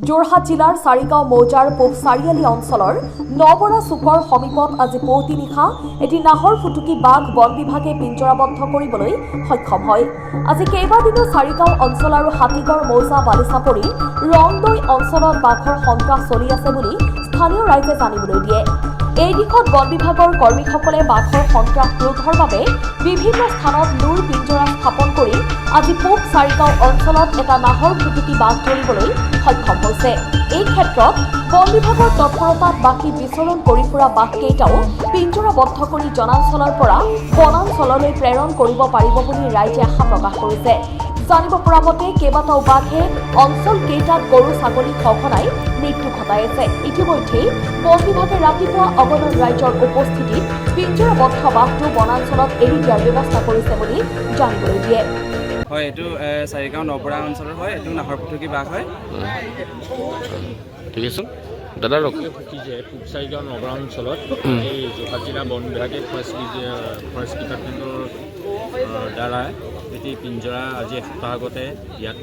যোৰহাট জিলাৰ চাৰিগাঁও মৌজাৰ পূব চাৰিআলি অঞ্চলৰ নবৰা চুকৰ সমীপত আজি পুৱতি নিশা এটি নাহৰ ফুটুকী বাঘ বন বিভাগে পিঞ্জৰাবদ্ধ কৰিবলৈ সক্ষম হয়। আজি কেইবাদিনো চাৰিগাঁও অঞ্চল আৰু হাতীগড় মৌজা বালিচাপৰি ৰংদৈ অঞ্চলত বাঘৰ সন্ত্ৰাস চলি আছে বুলি স্থানীয় ৰাইজে জানিবলৈ দিয়ে। এই দিশত বন বিভাগৰ কৰ্মীসকলে বাঘৰ সন্ত্ৰাস ৰোধৰ বাবে বিভিন্ন স্থানত লোৰ পিঞ্জৰা স্থাপন কৰি আজি পূব চাৰিগাঁও অঞ্চলত এটা নাহৰ ফুটুকী বাঘ ধৰিবলৈ সক্ষম হৈছে। এই ক্ষেত্ৰত বন বিভাগৰ তৎপৰতাত বাকী বিচৰণ কৰি ফুৰা বাঘকেইটাও পিঞ্জৰাবদ্ধ কৰি জনাঞ্চলৰ পৰা বনাঞ্চললৈ প্ৰেৰণ কৰিব পাৰিব বুলি ৰাইজে আশা প্ৰকাশ কৰিছে। জানিব পৰা মতে, কেইবাটাও বাঘে অঞ্চল কেইটাত গৰু ছাগলী সঘনাই মৃত্যু ঘটাই আছে। ইতিমধ্যেই বন বিভাগে ৰাতিপুৱা অগণন ৰাইজৰ উপস্থিতিত পিঞ্জৰাবদ্ধ বাঘটো বনাঞ্চলত এৰি দিয়াৰ ব্যৱস্থা কৰিছে বুলি জানিবলৈ দিয়ে। হয়, এইটো চাৰিগাঁও নবৰা অঞ্চলৰ হয়। এইটো নাহৰফুটুকী বাঘ হয়। ঠিক আছে দাদা, ৰখ। সুখী যে পূব চাৰিগাঁও নগৰ অঞ্চলত এই যোৰহাট জিলা বন বিভাগে ফৰেষ্ট ডিপাৰ্টমেণ্টৰ দ্বাৰা এটি পিঞ্জৰা আজি এসপ্তাহ আগতে ইয়াত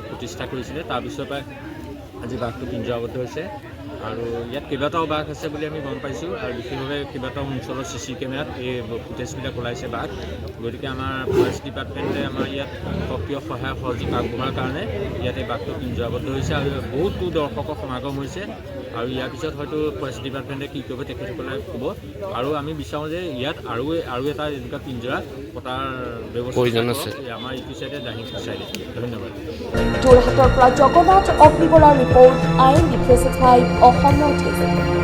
প্ৰতিষ্ঠা কৰিছিলে। তাৰপিছৰ পৰাই আজি বাঘটো পিঞ্জৰাবদ্ধ হৈছে আৰু ইয়াত কেইবাটাও বাঘ আছে বুলি আমি গম পাইছোঁ আৰু বিশেষভাৱে কেইবাটাও অঞ্চলৰ চি চি কেমেৰাত এই ফুটেজবিলাক ওলাইছে বাঘ। গতিকে আমাৰ ফৰেষ্ট ডিপাৰ্টমেণ্টে আমাৰ ইয়াত সক্ৰিয় সহায় সহযোগ আগবঢ়োৱাৰ কাৰণে ইয়াত এই বাঘটো পিঞ্জৰাবদ্ধ হৈছে আৰু বহুতো দৰ্শকৰ সমাগম হৈছে। আৰু ইয়াৰ পিছত হয়তো ফৰেষ্ট ডিপাৰ্টমেণ্টে কি কৰিব তেখেতসকলে ক'ব। আৰু আমি বিচাৰোঁ যে ইয়াত আৰু এটা এনেকুৱা পিঞ্জৰা পতাৰ ব্যৱস্থা প্ৰয়োজন কৰক। আছে। আমাৰ ইটো চাইডে, দাহিঙপুৰ চাইডে। ধন্যবাদ। যোৰহাটৰ পৰা Jagannath অগ্নিবৰাৰ report, IND 365, Assam north east.